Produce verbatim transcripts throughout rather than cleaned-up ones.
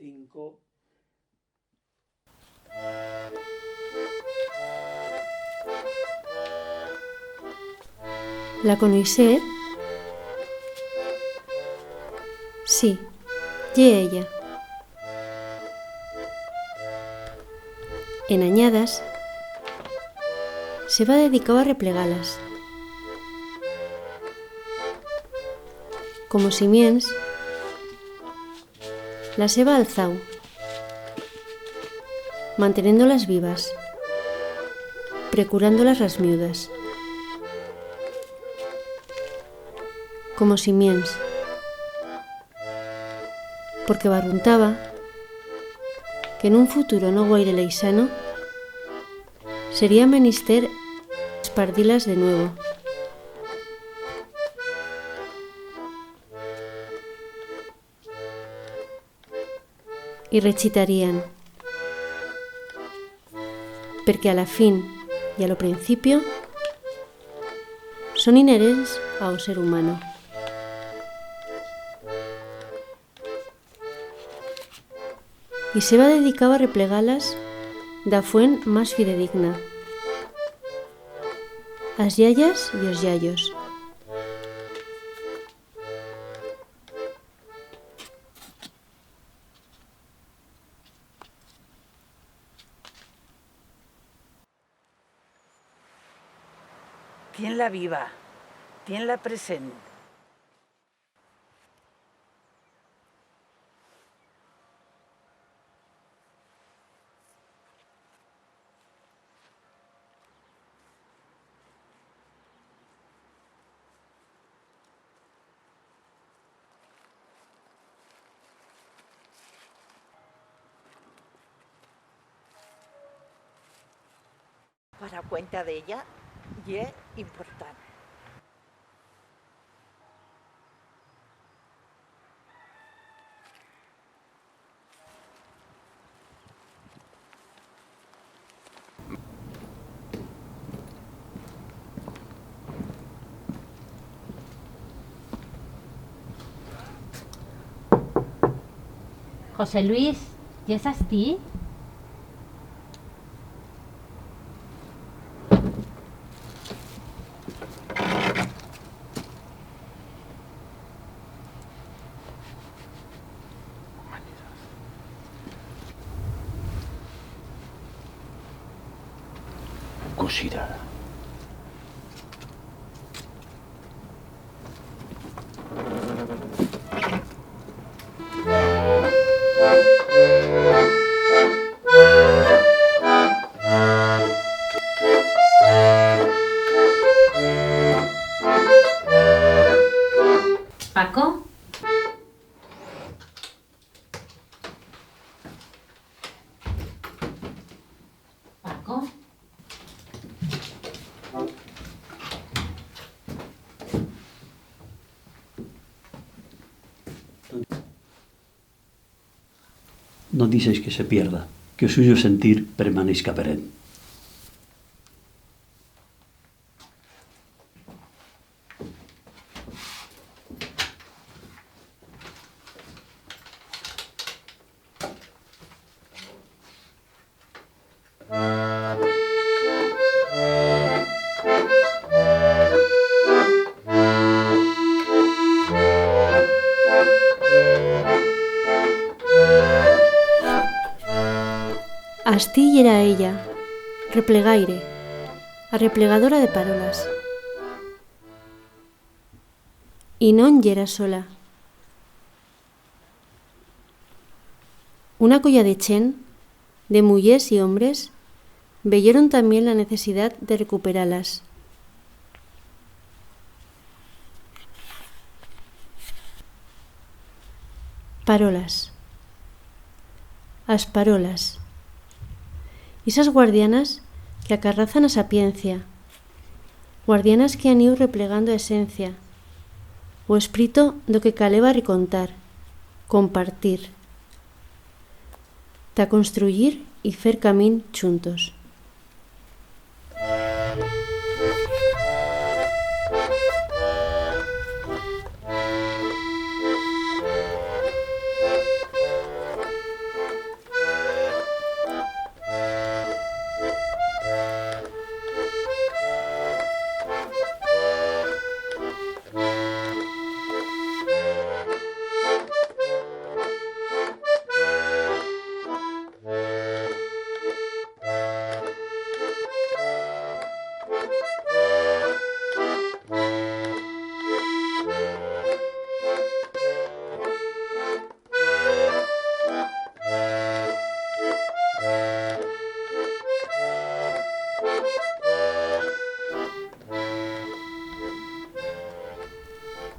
Cinco. La conoixetz? Sí, ye ella. En anyadas, s'heba dedicau a replegar-las. Como simients, las heba alzau, mantenendo-las vivas, precurando-las ras miudas. Como simients. Porque barruntaba que en un futuro no guaire leixano sería menister espardir-las de nuevo. Y rechitarían, perque a la fin y a lo principio son inherents a o ser humano. Y s'heba dedicau a replegar-las d'a fuent mas fidedigna, as yayas y os yayos. Tien-la viva, tien-la present. Para cuenta d'ella, ye important. José Luis, yes astí? Cosirá. Paco? Paco? No dixeis que se pierda, que o suyo sentir permaneixca perén. Astí yera ella, replegaire, arreplegadora de parolas. Y non yera sola. Una colla de chent, de mullers y hombres, veyeron tamién la necesidat de recuperar-las. Parolas. As parolas. Ixas guardianas que acarrazan a sapiencia, guardianas que han iu replegando a esencia, o esprito d'o que caleba recontar, compartir, ta construyir y fer camín chuntos.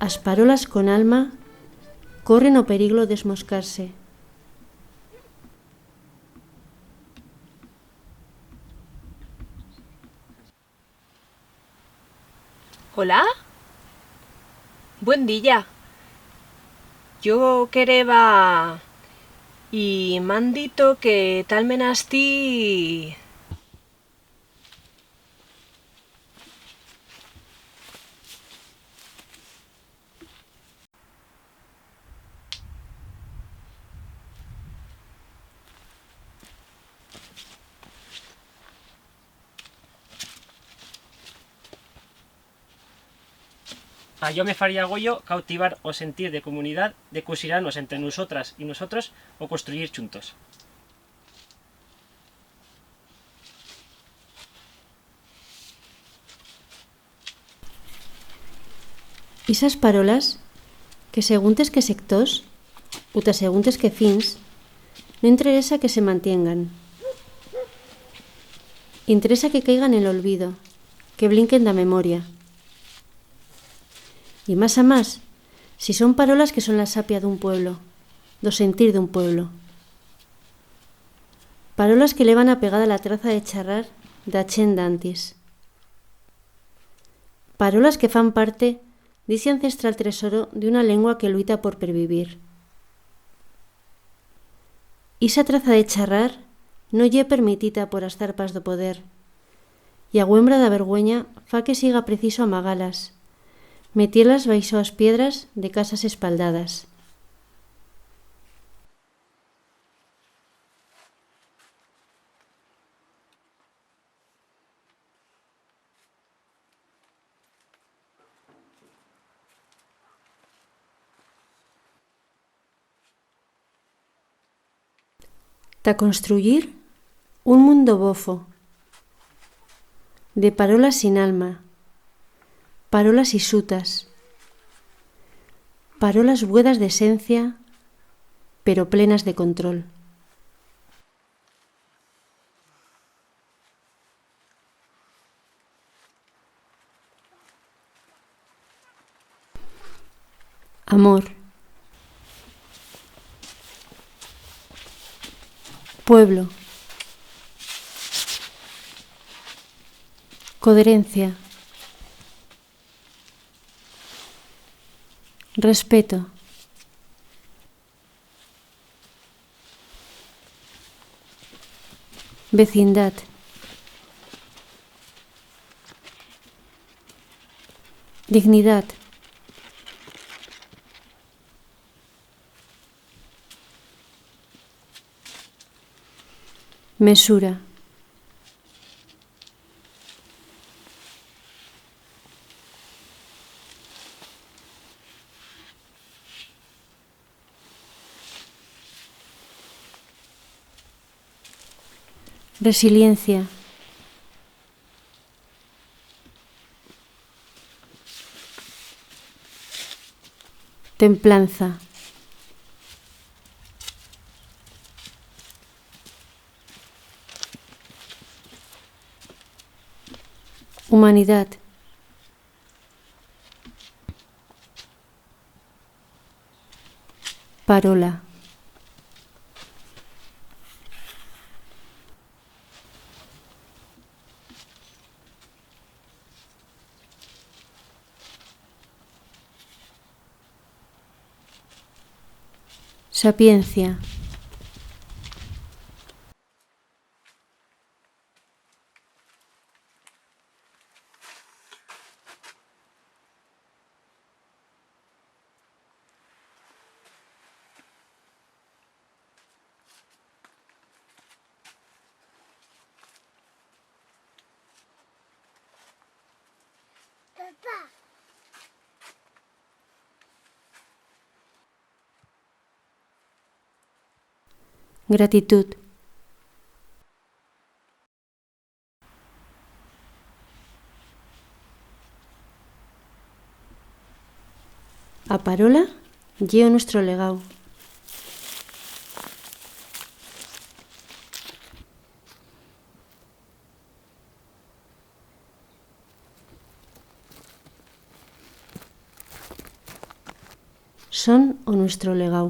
As parolas con alma corren o periglo d'esmoscar-se. Hola? Buen día. Yo quereba... Y m'han dito que tal menastí... A yo me faría goyo cautivar o sentir de comunidat, de cusiranos entre nusotras y nusotros o construyir chuntos. Ixas parolas, que seguntes qué sectors u ta seguntes qué fins, no interesa que se mantiengan. Interesa que caigan en l'olvido, que blinquen d'a memoria. Y, mas a mas, si son parolas que son la sapia d'un pueblo, d'o sentir d'un pueblo. Parolas que levan apegada la traza de charrar d'a chent d'antis. Parolas que fan parte d'ixe ancestral tresoro d'una lengua que luita por pervivir. Ixa traza de charrar no ye permitita por as zarpas d'o poder, y a güembra d'a vergüenya fa que siga preciso amagar-las, meter-las baixo as piedras de casas espaldadas. Ta construyir un mundo bofo de parolas sin alma, parolas ixutas, parolas vuedas d'esencia, pero plenas de control. Amor. Pueblo. Coherencia. Respeto. Vecindat. Dignidat. Mesura. Resiliencia. Templanza. Humanidat. Parola. Sapiencia. Gratitud. A parola ye o nuestro legau. son o nuestro legau.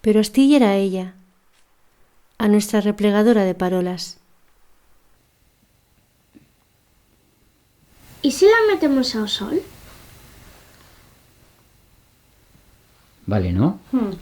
Pero astí yera ella, a nuestra replegadora de parolas. Y si la metemos a o sol? Vale, no? Hmm.